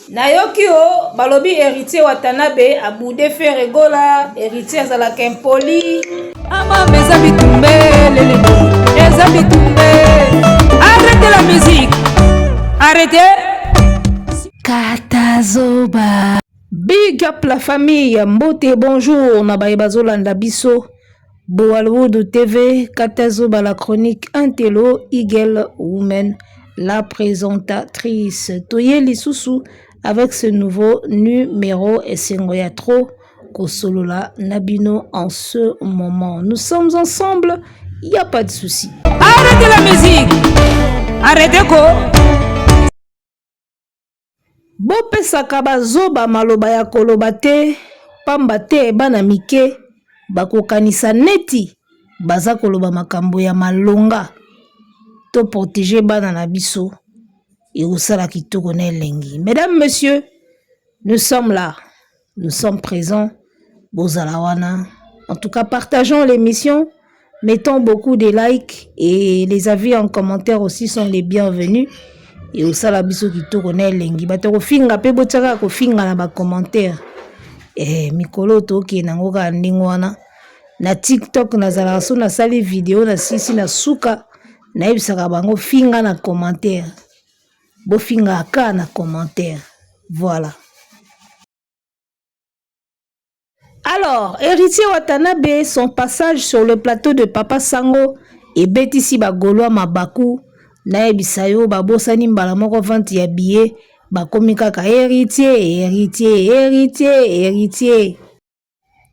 Nayoki o balobi Heritier Watanabe aboude Ferre Gola, Heritier azalaka impoli. Amama eza bitumbe lele eza bitumbe. Arrêtez la musique. Arrêtez. Katazoba. Big up la famille, mbote bonjour na baye bazolanda biso. Boalwood TV, Katazoba la chronique Intello, Eagle Woman, la présentatrice. Toye lisusu avec ce nouveau numéro esengo ya trop kosolola na bino en ce moment. Nous sommes ensemble, il n'y a pas de souci. Arrêtez la musique. Arrêtez quoi? Bopesaka bazoba maloba ya koloba te, pamba te bana mike bakokanisa neti baza koloba makambo ya malonga. To proteger bana na biso, ekosala kitoko na elengi. Mesdames, messieurs, nous sommes là, nous sommes présents. Bozala wana. En tout cas, partageons l'émission, mettons beaucoup de likes et les avis en commentaire aussi sont les bienvenus. Et osala biso kitoko na elengi. Bato kofinga pe botiaka kofinga na ba commentaire. Eh, mikolo tokende nango kaka ndenge wana. Na TikTok nazalaka so nasali video na sisi na suka nayebisaka bango finga na commentaire. Bofinga kaka na commentaire. Voilà. Alors, Héritier Watanabe, son passage sur le plateau de Papa Sango ebetisi bagaulois mabaku nayebisa yo babosani mbala moko vente ya billet bakomi kaka Héritier, Héritier, Héritier, Héritier.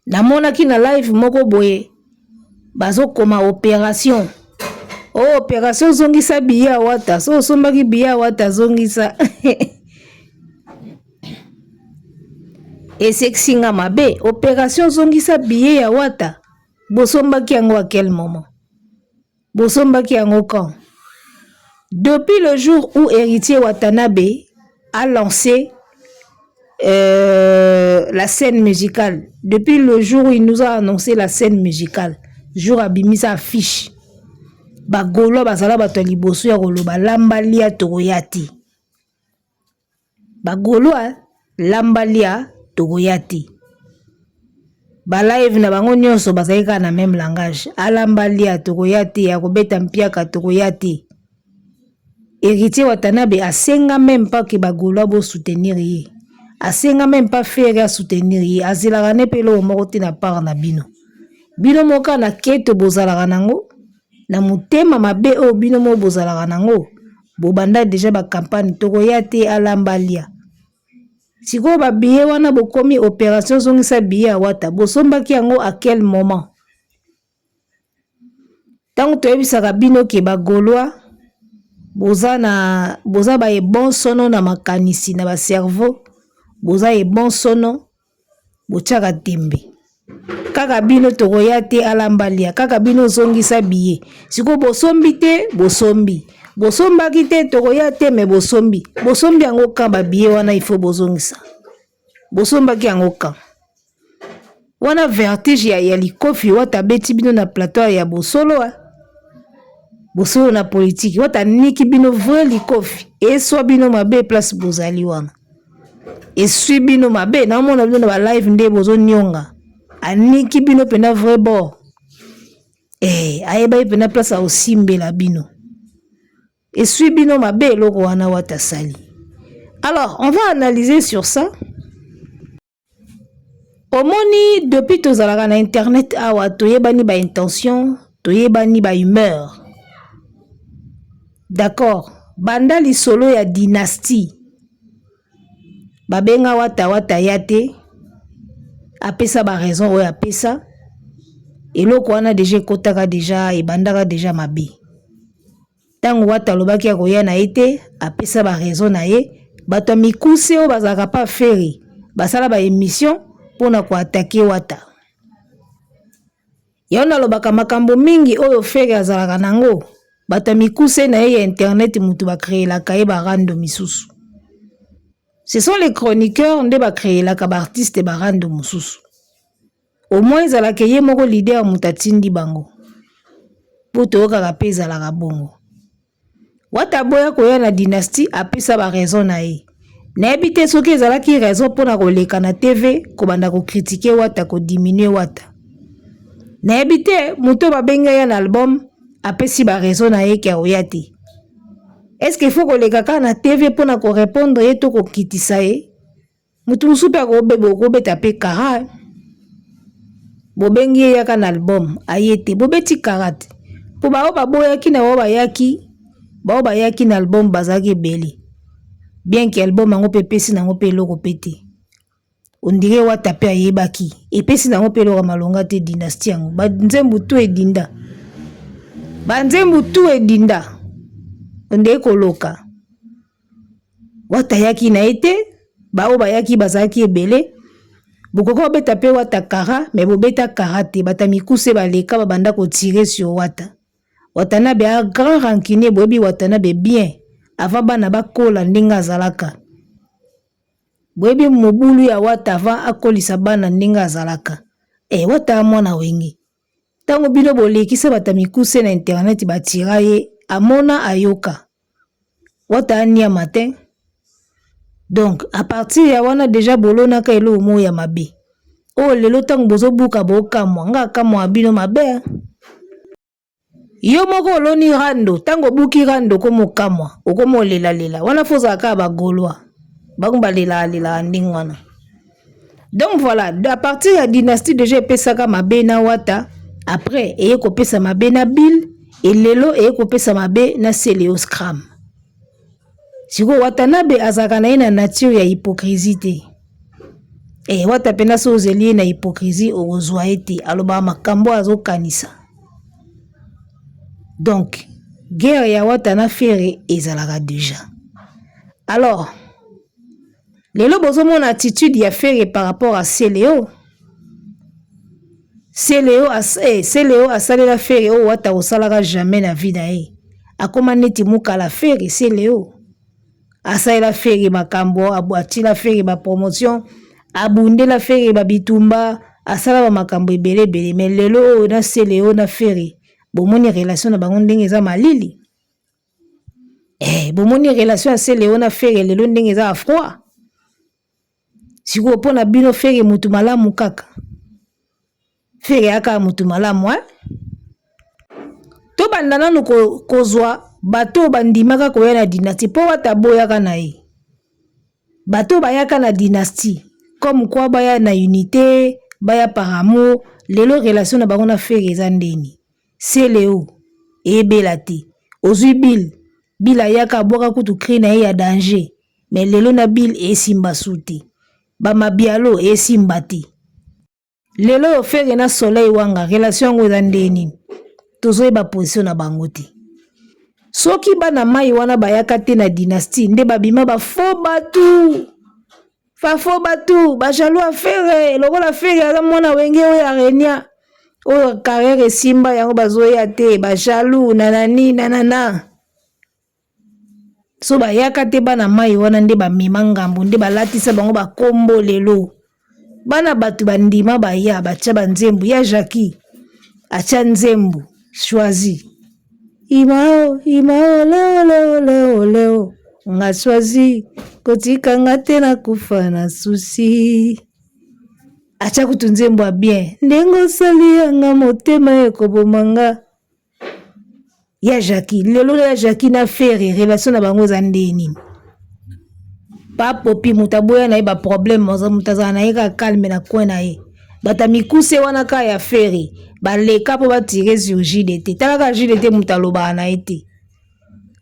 Namonaki na live moko boye bazokoma opération. Oh, opération zongisa billet ya Wata. So osombaki billet ya Wata zongisa. Esekisi nga mabe. Opération zongisa billet ya Wata. Bosombaki yango à quel moment? Bosombaki yango quand? Depuis le jour où Héritier Watanabe a lancé la scène musicale, depuis le jour où il nous a annoncé la scène musicale, jour abimisa affiche, bagaulois bazala bato ya liboso ya koloba lamba lia tokoya te. Bagaulois lamba lia tokoya te. Ba live na bango nyonso bazali kaka na même langage. Alamba lia tokoya te, ya kobeta mpiaka tokoya te. Héritier Watanabe asenga même pas que bagaulois bo soutenir ye. Asenga même pas Ferre a soutenir ye. Azelaka ne pe eloko moko te na part na bino. Bino moko na keto bozalaka nango, na motema mabe oyo bino moko bozalaka nango, bobanda déjà ba campagne tokoya te alamba lia. Sikoyo ba billet wana bokomi opération zongisa billet ya Wata, bosombaki yango à quel moment? Ntango toyebisaka bino ke ba Gaulois boza na boza ba ebonsono na makanisi na ba cerveau, boza ebonsono botiaka tembe. Kaka bino tokoya te alamba lia, kaka bino zongisa billet. Sikoyo bosombi te, bosombi. Bosombaki te tokoya te me bosombi. Bosombi yango quand ba billet wana il faut bozongisa. Bosombaki yango quand? Wana vertige ya likofi Wata abeti bino na plateau ya bosolo. Bosolo na politique. Wata aniki bino vrai likofi. Eswa bino mabe place bozali wana. Eswi bino mabe naomona bino na ba live nde bozonionga. Aniki bino pena vrai bord. Eh, ayebaki pena place aosimbela bino. Eswi bino mabe eloko wana Wata sali. Alors, on va analyser sur ça. Omoni depuis tozalaka na internet awa toyebani ba intention, toyebani ba humeur. D'accord, banda lisolo ya dynastie. Babenga Wata Wata ya te, apesa ba raison oyo apesa. Eloko wana deja ekotaka deja, ebandaka deja mabe. Ntango Wata alobaki akoya na ye te, apesa ba raison na ye. Bato ya mikuse oyo bazalaka pa Ferre basala ba émission mpona koatake Wata. Yango nalobaka makambo mingi oyo Ferre azalaka nango, bato ya mikuse na ye ya internet mutu bakreelaka ye ba rando misusu. Ce sont les chroniqueurs nde bakreelaka ba artiste ba rando mosusu. Au moins ezalaka ye moko leader moto atindi bango. Po toyokaka pe ezalaka bongo. Wata aboya koya na dynastie apesa ba raison na ye. Nayebi te soki ezalaki raison mpo na koleka na TV kobanda ko critiquer Wata, ko diminuer Wata. Nayebi te moto oyo babengi aya na album apesi ba raison na ye ke akoya te. Est ce que il faut koleka kaka na TV mpo na ko repondre ye to kokitisa ye? Moto mosusu mpe akobeba okobeta mpe kara. Bobengi ye yaka na album aye te, bobeti kara te. Mpo baoyo baboyaki na baoyo bayaki, baoyo bayaki na album bazalaki ebele. Bien que album yango mpe epesi nango mpe eloko mpe te. On dirait Wata mpe ayebaki. Epesi nango mpe eloko ya malonga te dynastie yango. Ba nzembo tout edinda. Ba nzembo tout edinda. On dirait koloka. Wata ayaki na ye te, ba oyo bayaki bazalaki ebele. Bokoki kobeta mpe Wata kara, mais bobeta kara te. Bato ya mikuse baleka babanda ko tirer sur Wata. Watanabe a grand rancunier, boyebi Watanabe bien avant bana bakola ndenge azalaka. Boyebi mobulu ya Wata avant akolisa bana ndenge azalaka. Eh, Wata mwana wenge. Tango bino bolekisa bato ya mikuse na internet batira ye, amona ayoka. Wata aniama te. Donc à partir ya wana deja bolonaka eloko moko ya mabe. Oyo lelo ntango bozobuka bokamwa, nga akamwa bino mabe. Yo moko oloni rando, ntango obuki rando okoma okamwa, okoma olelalela. Wana fo ozala kaka ba gaulois. Bango balelaka lelaka ndenge wana. Donc voilà, à partir ya dynastie déjà epesaka mabe na Wata, après eye kopesa mabe na Bill, et lelo eye kopesa mabe na Celeo Scram. Sikoyo Watanabe azalaka na ye na nature ya hypocrisie te. Eh, Wata pena so ozeli ye na hypocrisie okozwa ye te, alobaka makambo azokanisa. Donc guerre ya Wata na Ferre ezalaka déjà. Alors lelo bozomona attitude ya Ferre par rapport à Celeo. Celeo as, eh, Celeo asalela Ferre oyo Wata kosalaka jamais na vie na ye. Akoma neti mukala Ferre Celeo. Asalela Ferre makambo, atila Ferre ba promotion, abundela Ferre ba bitumba, asala ba makambo ebele ebele. Mais lelo oyo na Celeo na Ferre bomoni relation na bango ndenge eza malili. Eh, bomoni relation ya Celeo na Ferre lelo ndenge eza ya froid. Sikoyo mpo na bino Ferre mutu malamu kaka. Ferre aka mutu malamu eh? Tobanda nanu kozwa bato oyo bandimaka koya na dynastie mpo Wata aboyaka na ye. Bato oyo bayaka na dynastie comme quoi baya na unité, baya par amour, lelo relation na bango na Ferre eza ndeni. Celeo eyebela te. Ozwi Bill, Bill ayaka abwaka kutu cri na ye ya danger, mais lelo na Bill esimba su te. Ba Mabialo esimba te. Lelo oyo Ferre na Soleil Wanga relation yango eza nde nini? Tozoyeba position na bango te. Soki bana mai wana bayaka te na dynastie nde babima ba faux batu. Fa faux batu, ba jaloux ya Ferre, lokola Ferre aza mwana wenge oyo arenia. Oyo carrière esimba yango bazoya te, ba jaloux nanani nanana. So bayaka te bana mai wana nde bamema ngambo nde balatisa bango bakombo lelo. Bana bato bandima baya batya banzembo ya Jackie atya nzembo choisi imao imao leo leo leo leo nga choisi kotika nga te nakufa na susi atya kutu nzembo ya bien ndenge osali yanga motema ekoboma nga ya Jackie lelo ya Jackie na Ferre relation na bango eza nde nini? Pa Popi moto aboya na ye ba problème, moto azala na ye kaka calme na coin na ye. Bato ya mikuse wana kaka ya Ferre baleka mpo batire sur JDT. Tala kaka JDT moto alobaka na ye te,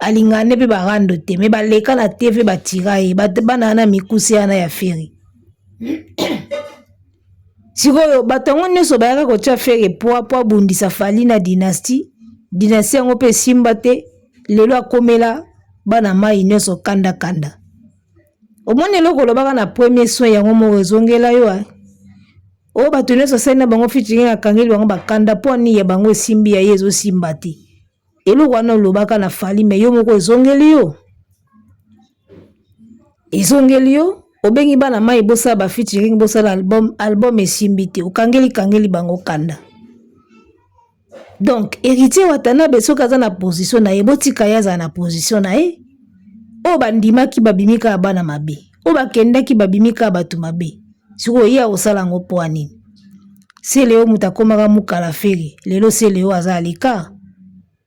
alingaka nde mpe barando te, me baleka na TV batira ye bana wana mikuse wana ya Ferre. Sikoyo bato yango nyonso bayaka kotia Ferre poids po abundisa Fally na dynastie, dynastie yango mpe esimba te, lelo akomela bana mayi nyonso kanda kanda. Omoni eloko olobaka na premier soin yango moko ezongela yo eh? Oyo bato nyonso asali na bango featuring akangeli bango bakanda mpo ani ya bango esimbi ya ye ezosimba te. Eloko wana olobaka na Fally mais yo moko ezongeli yo. Ezongeli yo obengi bana mai bosala ba featuring bosala album, album esimbi te okangeli kangeli bango kanda. Donc Héritier Watanabe soki aza na position na ye botika ye azala na position na ye. Oyo bandimaki babimi kaka bana mabe. Oyo bakendaki babimi kaka bato mabe. Sikoyo ye akosala yango mpo ya nini? Celeo moto akomaka mukala Ferre, lelo Celeo aza à l'écart.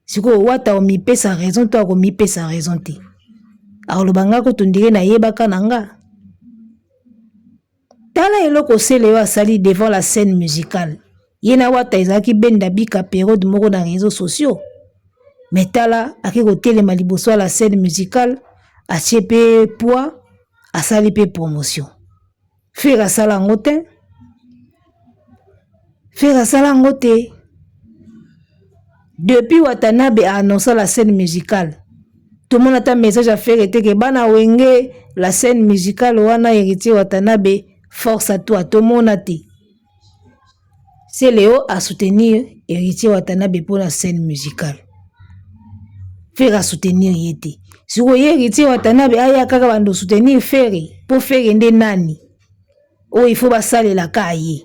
Sikoyo Wata omipesa raison to akomipesa raison te? Akoloba nga kutu ndire nayebaka na nga. Tala eloko Celeo asali devant la scène musicale. Ye na Wata ezalaki benda bika periode moko na réseaux sociaux. Mais tala ake kotelema liboso ya la scène musicale, atie pe poids, asali pe promotion. Ferre asala yango te. Ferre asala yango te. Depuis Watanabe a annoncé la scène musicale, tomona ata message ya Ferre te ke bana Wenge la scène musicale wana Héritier Watanabe force à toi, tomona te. Celeo a soutenir Héritier Watanabe pour la scène musicale. Ferre a soutenir ye te. Sikoyo ye Héritier Watanabe aya kaka bando soutenir Ferre po Ferre nde nani? Oyo il faut basalela ka ye.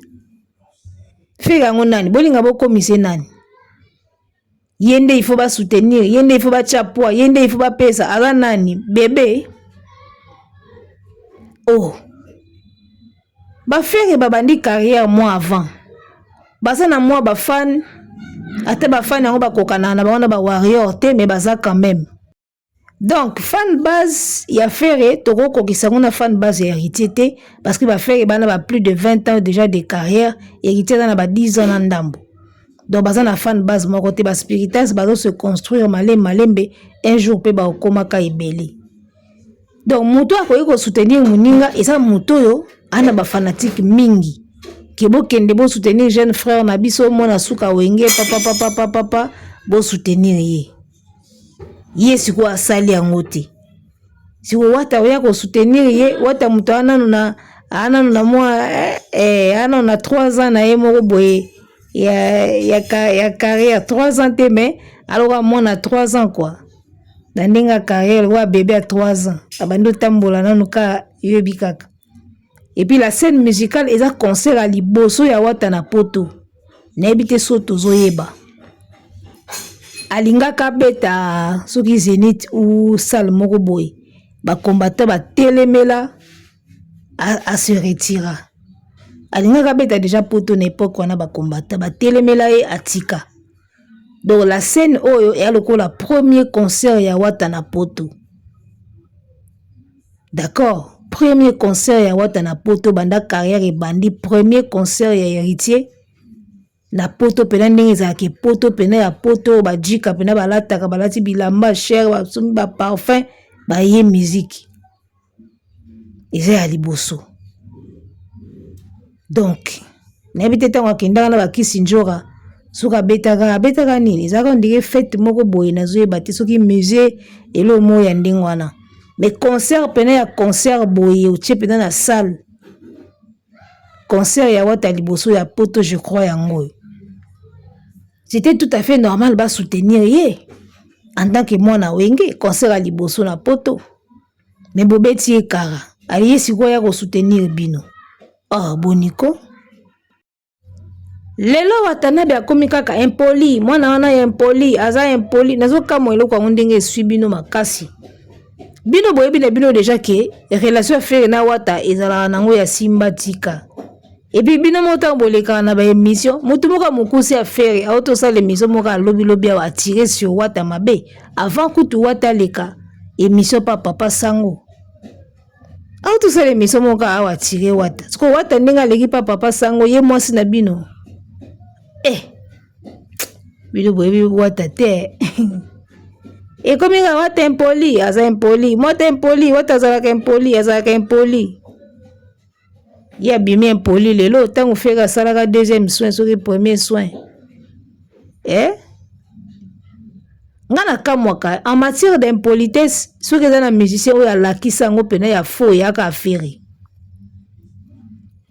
Ferre yango nani? Bolinga bokomisa ye nani? Ye nde il faut ba soutenir, ye nde il faut batia poids, ye nde il faut bapesa. Aza nani? Bebe? Oh. Ba Ferre babandi carrière mois avant. Baza na mwa ba fan, ata ba fan yango bakokana na bango na ba warrior te, mais baza quand même. Donc fan base ya Ferre tokokokisa yango na fan base ya Héritier te, parce que ba Ferre bana ba plus de 20 ans déjà de carrière, Héritier aza na ba 10 ans na ndambo. Donc baza na fan base moko te, ba spiritas bazo se construire malembe malembe, un jour pe bakokomaka ebele. Donc moto akoki ko soutenir moninga eza moto oyo ana ba fanatique mingi. Ke bokende bo soutenir jeune frère na biso mwana suka Wenge papa papa papa papa, bo soutenir ye. Ye sikoyo asali yango te. Sikoyo Wata oya ko soutenir ye, Wata moto ananu na ananu na mwa ananu na 3 ans na ye moko boye ya carrière 3 ans te, mais aloka mwana 3 ans quoi. Na ndenge ya carrière lokola bébé ya 3 ans abandi otambola nanu ka yoyebi kaka. Et puis la scène musicale eza concert ya liboso ya Wata na poto. Nayebi te so tozoyeba. Alingaka beta soki Zénith ou salle moko boye, ba combattant ba telemela a se retira. Alingaka beta déjà poto na époque wana ba combattant ba telemela ye atika. Donc la scène oyo eya lokola premier concert ya Wata na poto. D'accord, premier concert ya Wata na poto banda carrière ebandi, premier concert ya Héritier na poto pena ndenge ezalaka poto pena ya poto bajika pena balataka balati bilamba cher basombi ba parfum baye musique eza ya liboso. Donc nayebi te ntango akendaka na bakisi njora soki abetaka abetaka nini, ezalaka ondire fete moko boye nazoyeba te soki musée eloko moko ya ndenge wana, mais concert pena ya concert boye otie pena na salle concert ya Wata liboso ya poto je crois yango oyo. C'était tout à fait normal ba soutenir ye en tant que mwana Wenge, concert ya liboso na poto, mais bobeti ye kara aye sikoyo ya ko soutenir bino. Oh boniko lelo Watanabe akomi kaka impoli, mwana wana ya impoli, aza impoli. Nazokamwa eloko yango ndenge eswi bino makasi. Bino boyebi na bino déjà ke relation ya Ferre na Wata ezalaka nango ya simba tika. Et puis bino moko ntango bolekaka na ba émission, motu moko ya mokusi ya Ferre auti osala émission moko alobi lobi awa atire sur Wata mabe avant kutu Wata aleka émission pa papa sango. Auti osala émission moko awa atire Wata. Siko Wata ndenge aleki pa papa sango ye mwasi na bino. Bino boyebi Wata te. Ekomi kaka Wata impoli, aza impoli, Wata impoli, Wata azalaka impoli, azalaka impoli. Ye abimi impoli lelo ntango Ferre asalaka deuxième soin soki premier soin. Nga nakamwaka en matière d'impolitesse soki eza na musicien oyo alakisa yango pena ya faux eyaka Ferre.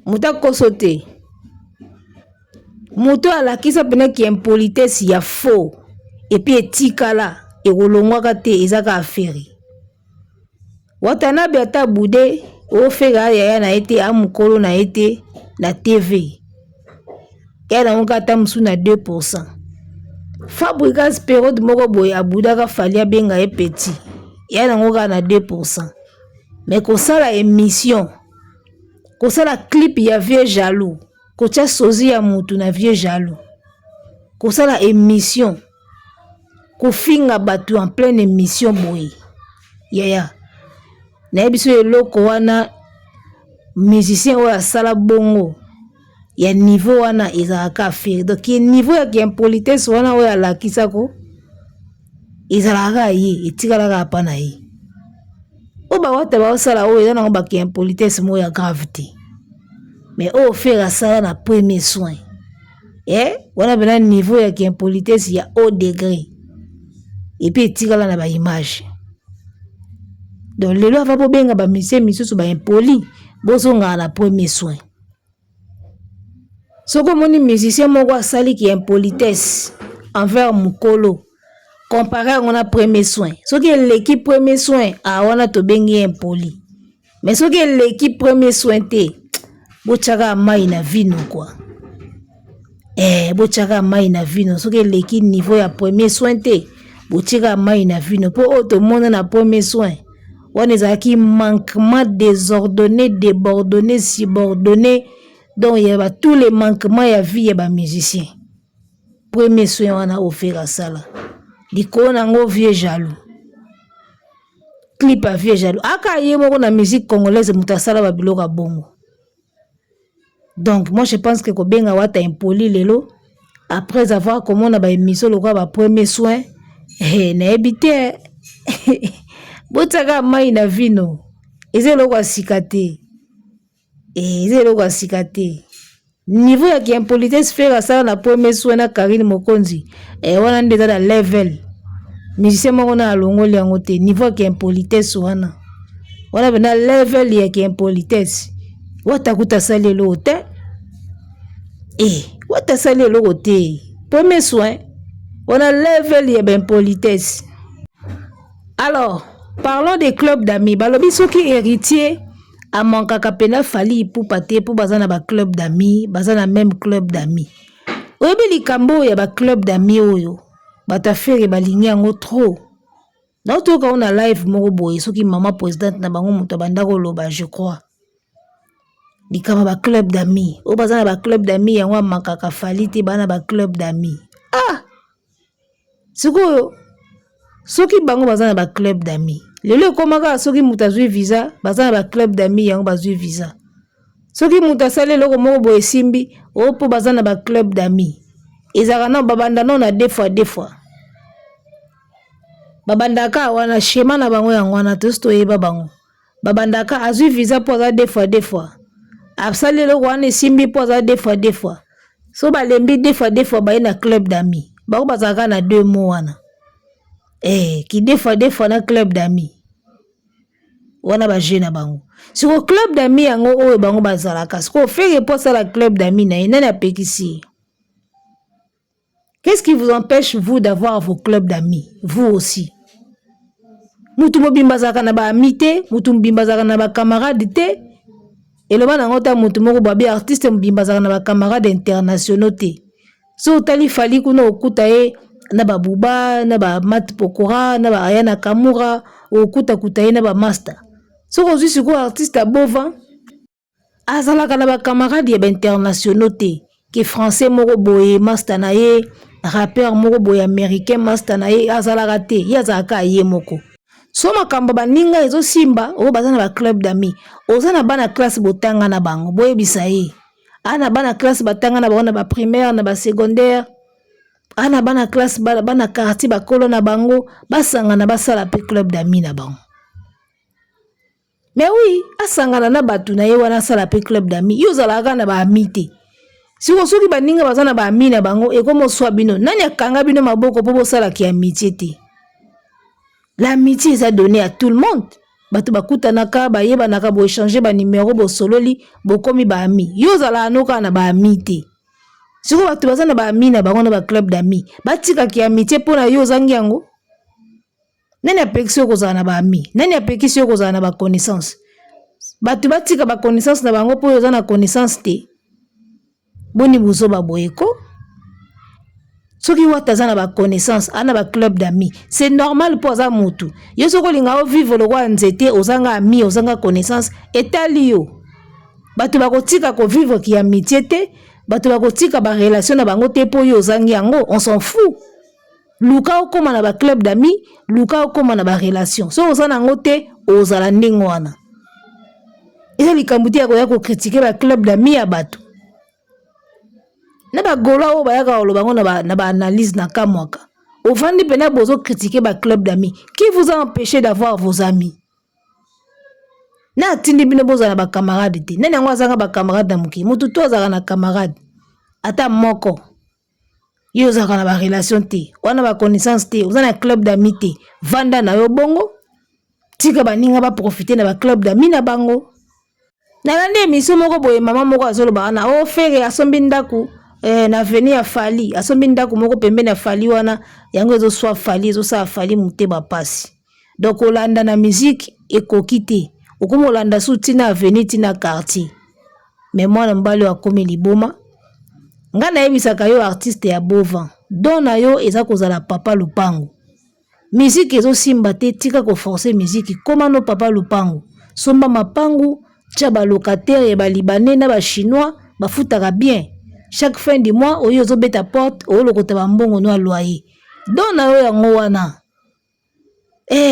Moto akoso te. Moto alakisa pena ki impolitesse ya faux et puis etikala ekolongwaka te eza kaka Ferre. Watanabe ata bude o Ferre ayaya na ye te a mokolo na ye te na TV. Ya nango kaka ata mosusu na 2%. Fabrigas periode moko boye abudaka Fally abenga ye petit. Ya nango kaka na 2%. Mais kosala émission, kosala clip ya vieux jaloux, kotia sozi ya mutu na vieux jaloux, kosala émission, kofinga bato en pleine émission boye, yaya, nayebi so eloko wana. Musicien oyo asala bongo ya niveau wana ezalaka Ferre. Donc niveau ya kiimpolitesse wana oyo alakisako ezalaka ye, etikalaka apa na ye. Oyo bawata baosala oyo eza nango bakiimpolitesse moko ya grave te, mais oyo Ferre asala na premier soin, wana mpena niveau ya kiimpolitesse ya haut degré, et puis etikala na baimage. Donc lelo ava bobenga bamusicien misusu baimpoli, bozongaka na premier soin. Soki omoni musicien moko asaliki impolitesse envers mokolo, compare yango na premier soin. Soki eleki premier soin, a wana tobengi impoli. Mais soki eleki premier soin te, botiaka mai na vino kua. Botiaka mai na vino. Soki eleki niveau ya premier soin te, botiaka mai na vino, mpo oyo tomona na premier soin wana ezalaki manquement désordonné, débordonné, subordonné. Donc ya ba tous les manquements ya vie ya bamusicien. Premier soin wana oyo Ferre asala, likolo nango vieux jaloux, clip ya vieux jaloux, aka ye moko na musique congolaise moto asala babiloko ya bongo. Donc moi, je pense que kobenga Wata impoli lelo, après avoir komona baémission lokola bapremier soin, nayebi te. Botiaka mai na vino, eza eloko ya sika te, eza eloko ya sika te. Niveau ya kiimpolitesse Ferre asala na premier soin na Karine Mokonzi, wana nde eza na level musicien moko na alongoli yango te. Niveau ya kiimpolitesse wana, wana mpena level ya kiimpolitesse. Wata kuta asali eloko te, wata asali eloko te. Premier soin wana, level ya baimpolitesse. Alors, parlons des clubs d'amis. Balobi soki Héritier amankaka mpena Fally Ipupa te, mpo baza na baclub d'amis, baza na même club d'amis. Oyebi likambo oyo ya baclub d'amis oyo, bato ya Ferre balingi yango trop. Naotoyoka ngo na live moko boye, soki mama présidente na bango moto abanda koloba, je crois, likambo ya baclub d'amis oyo baza na baclub d'amis, yango amakaka Fally te, baa na baclub d'amis. Ah, sikoyo soki bango baza na baclub d'amis, lelo ekóma kaka soki moto azwi visa, baza na baclub d'amis, yango bazwi visa. Soki moto asali eloko moko boye esimbi oyo, mpo baza na baclub d'amis. Ezalaka nano babanda nano na deux fois deux fois, babandaka wana, schéma na bango yango wana. Tosi toyeba bango, babandaka azwi visa mpo aza deux fois deux fois, asali eloko wana esimbi mpo aza deux fois deux fois. So balembi deux fois deux fois, baye na club d'amis. Bango bazalaka na deux mots wana, ki deux fois deux fois na club d'amis wana, baje na bango. Sikoyo club d'amis yango oyo bango bazalaka, sikoyo Ferre mpo asala club d'amis na ye, nani apekisi ye? Qu'est-ce qui vous empêche, vous, d'avoir vos clubs d'amis, vous aussi? Mutu mobimba azalaka na baami te, mutu mobimba azalaka na bacamarade te. Eloba nango ta mutu moko babi, artiste mobimba azalaka na bacamarade internationaux te. So otali Fally kuna, okuta ye na babuba, na bamat pokora, na baaya na kamura, okutakuta ye na bamaster. Soki ozwi sikoyo artiste abova, azalaka na bacamarade ya bainternationaux te, ke français moko boye master na ye, rappeur moko boye américain master na ye, azalaka te. Ye azalaka ye moko. So makambo baninga ezosimba oyo baza na baclub d'amis, oza na bana classe botanga na bango, boyebisa ye aa na bana classe batanga na bango na baprimaire, na basecondaire, aa na bana classe, bana quartier, bakolo na bango, basangana basala mpe club d'amis na bango. Mais oui, asangana na bato na ye wana, asala mpe club d'amis. Yo ozalaka na baami te. Siko soki baninga baza na baami na bango, ekoma oswa bino. Nani akanga bino maboko mpo bosalaka amitié te? L'amitié eza donné à tout le monde. Bato bakutanaka, bayebanaka, boéchange banimero, bosololi, bokomi baami. Yo ozalaka no kaka na baami te. Sikoyo bato baza na baami na bango na baclub d'amis, batikaki amitié mpo na yo ozangi yango? Nani apekisi yo kozala na baami? Nani apekisi yo kozala na baconnaissance? Bato batika baconnaissance na bango mpo oyo oza na connaissance te? Boni bozoba boye ko? Soki Wata aza na ba connaissance, aza na ba club d'amis, c'est normal mpo aza mutu. Yo soki olinga ovivre lokola nzete, ozanga ami, ozanga connaissance, etali yo. Bato bakotika kovivre ki amitié te, bato bakotika ba relation na bango te mpo yo ozangi yango, on s'en fout. Luka okóma na ba club d'amis, luka okóma na ba relation. Soki oza na yango te, ozala ndenge wana. Eza likambo te ya koya kocritiquer ba club d'amis ya bato. Na bagaulois oyo bayaka koloba yango na baanalyse na kamwaka, ovandi mpena bozocritiquer ba club d'amis. Qui vous a empêché d'avoir vos amis? Na atindi bino bozala na bacamarade te? Nani yango azanga bacamarade na mokili? Motu to azalaka na camarade ata moko. Yo ozalaka na barelation te, wana baconnaissance te, oza na club d'amis te, vanda na yo bongo, tika baninga baprofiter na baclub d'amis na bango. Nalandi émission moko boye, mama moko azoloba wana o Ferre asombi ndako na avenue ya Fally, asombi ndako moko pembeni ya Fally wana, yango ezoswa Fally, ezosala Fally motema pasi. Donc kolanda na musique ekoki te, okomi kolanda su ntina avenue, ntina quartier. Mais mwana mobali oyo akomi liboma. Ngai nayebisaka yo, artiste ya bovan, don na yo eza kozala papa lupango. Musique ezosimba te, tika koforcer musique. Kóma no papa lupango, somba mapangu, tia balocataire ya balibanais na bachinois, bafutaka bien. Chaque fin du mois oyo ozobeta porte, oyolokota bambongo no ya loyer. Don na yo yango wana.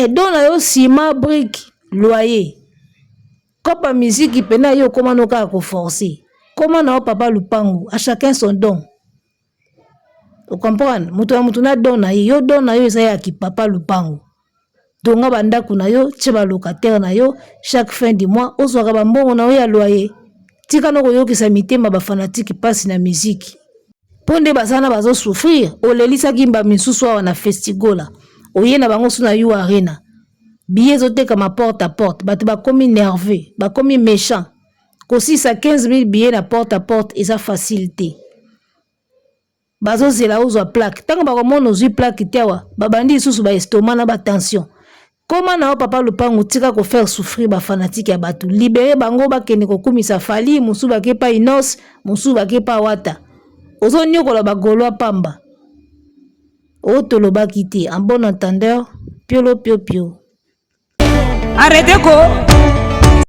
Don na yo ciment, brique, loyer. Kopa musique mpena yo okóma no kaka koforcer. Kóma na yo papa lupango, à chacun son don. Ocomprendre? Moto na moto na don na ye. Yo don na yo eza ya kipapa lupango. Tonga bandako na yo, tia balocataire na yo, chaque fin du mois ozwaka bambongo na yo ya loyer. Tika no koyokisa mitema bafanatiques mpasi na musique, mpo nde baza na bazosouffrir. Olelisaki mba misusu awa na Festigola, oye na bango so na U Arena, billet ezotekama porte à porte, bato bakomi nerveux, bakomi méchant. Kosisa 15 000 billet na porte à porte eza facile te. Bazozela ozwa plaque. Ntango bakomona ozwi plaque te awa, babandi lisusu baestomac na batension. Koma na yo papa lupangu, tika kofaire souffrir bafanatiques ya bato. Libérer bango, bakende kokumisa Fally. Mosusu bake pa Innoss, mosusu bake pa Wata. Ozoniokola bagaulois pamba. Oyo tolobaki te. En bon entendeur, piolo piopio. Arrêtez ko.